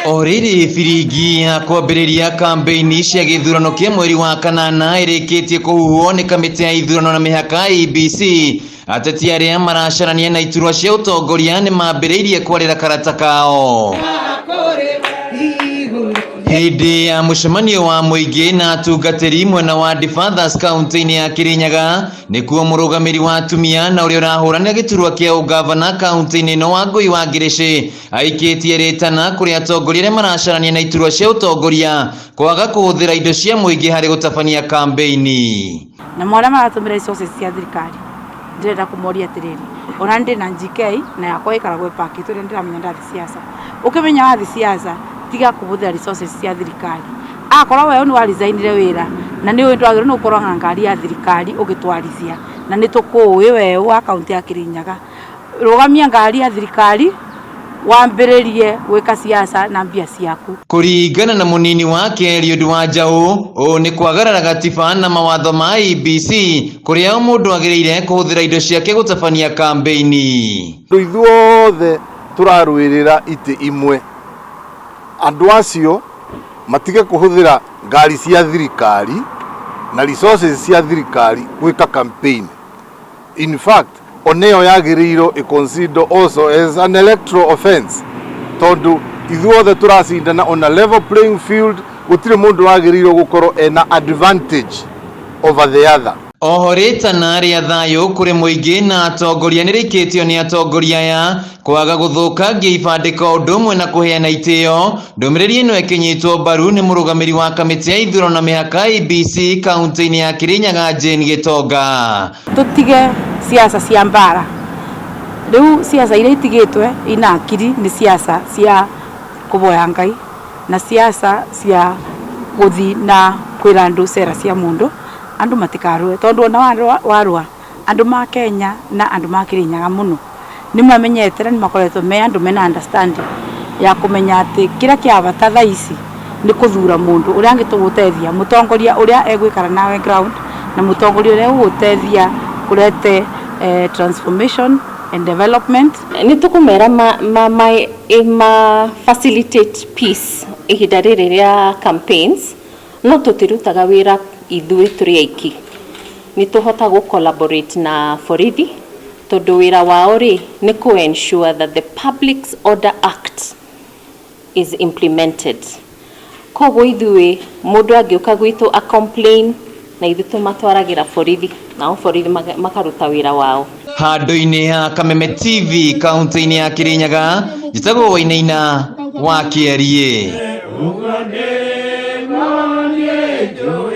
O rĩrĩ biringi ya kwambĩrĩria kambĩini cia gĩthurano kĩa mweri wa kanana ĩrĩkĩtie kũhuhwo nĩ kamĩtĩ ya ithurano na mĩhaka IEBC, ateti arĩa maracarania na iturwa cia ũtongoria nĩ mambĩrĩirie kwarĩra karata kao. Hĩndĩ ya mũcemanio wa mũingĩ na atungatĩri mwena wa Fathers kaunti-inĩ ya Kirinyaga, nĩkuo mũrũgamĩri wa atumia na ũrĩa ũrahũranĩra gĩturwa kĩa ũgavana kaunti-inĩ ĩno Wangũi wa Ngĩrĩcĩ aikĩtie rĩtana kũrĩ atongoria arĩa maracarania na iturwa cia ũtongoria kwaga kũhũthĩra indo cia mũingĩ harĩ gũtabania kambĩini. Na arĩa maratũmĩra resources cia thirikari, ndĩrenda kũmoria atĩrĩrĩ, ona ndĩ na GK na yakwa ĩkaragwo ĩpakĩtwo rĩrĩa ndĩramenya ndathi siasa. Ũkĩmenya wathi siasa, tiga kũhũthĩra resources cia thirikari. Akorwo wewe nĩ waresignire wĩra na nĩ ũĩ ndwagĩrĩirwo nĩ gũkorwo na ngari ya thirikari ũgĩtwarithia, na nĩ tũkũĩ wewe wa kaunti ya Kirinyaga, rũgamia ngari ya thirikari, wambĩrĩrie gwĩka siasa na mbia ciaku. Kũringana na mũnini wake Eliud Wanjaũ, ũũ nĩ kwagarara gatiba na mawatho ma IEBC kũrĩa o mũndũ agĩrĩire kũhũthĩra indo ciake gũtabania kambĩini. Andũ ithuothe tũrarũĩrĩra itĩ imwe, andũ acio matige kũhũthĩra ngari cia thirikari na resources cia thirikari gwĩka campaign. In fact, oneyo yagĩrĩirwo ĩ-consider also as an electoral offense, tondũ ithuothe tũracindana on a level playing field, gũtirĩ mũndũ wagĩrĩirwo gũkorwo ena advantage over the other. Oho rĩtana rĩa thayũ kũrĩ mũingĩ na atongoria nĩ rĩikĩtio nĩ atongoria aya kwaga gũthũkangia ibandĩko ũndũ ũmwe na kũheana itĩo. Ndũmĩrĩri ĩno ĩkĩnyitwo mbaru nĩ mũrũgamĩri wa kamĩtĩ ya ithurano na mĩhaka IEBC kaunti-inĩ ya Kirinyaga Jane Gĩtonga. Tũtige siasa cia mbara. Rĩu siasa iria itigĩtwe ina akiri nĩ siasa cia kũvoya Ngai na siasa cia gũthi na kwĩra andũ cera cia mũndũ, andũ matikarũe, tondũ ona warũa, andũ ma Kenya na andũ ma Kirinyaga mũno nĩ mamenyete na nĩ makoretwo me andũ mena understanding ya kũmenya atĩ kĩrĩa kĩa bata thaa ici nĩ kũthura mũndũ ũrĩa angĩtũgũteithia, mũtongoria ũrĩa egũikara nawe ground na mũtongoria ũrĩa egũgũteithia kũrete transformation and development. Nĩ tũkũmera ma facilitate peace ihinda rĩrĩ rĩa campaigns, no tũtirutaga wĩra ithuĩ tũrĩ aiki. Nĩ tũhota gũ collaborate na borithi, tondũ wĩra wao rĩ nĩ kũ ensure that the Public Order Act is implemented. Koguo ithuĩ mũndũ angĩũka gwitũ a complain, na ithuĩ tũmatwaragĩra borithi, nao borithi makaruta wĩra wao. Handũ-inĩ ha Kameme TV kaunti-inĩ ya Kirinyaga, njĩtagwo Wainaina wa Kĩeriĩ. Ũguo nĩguo niĩ njũĩ.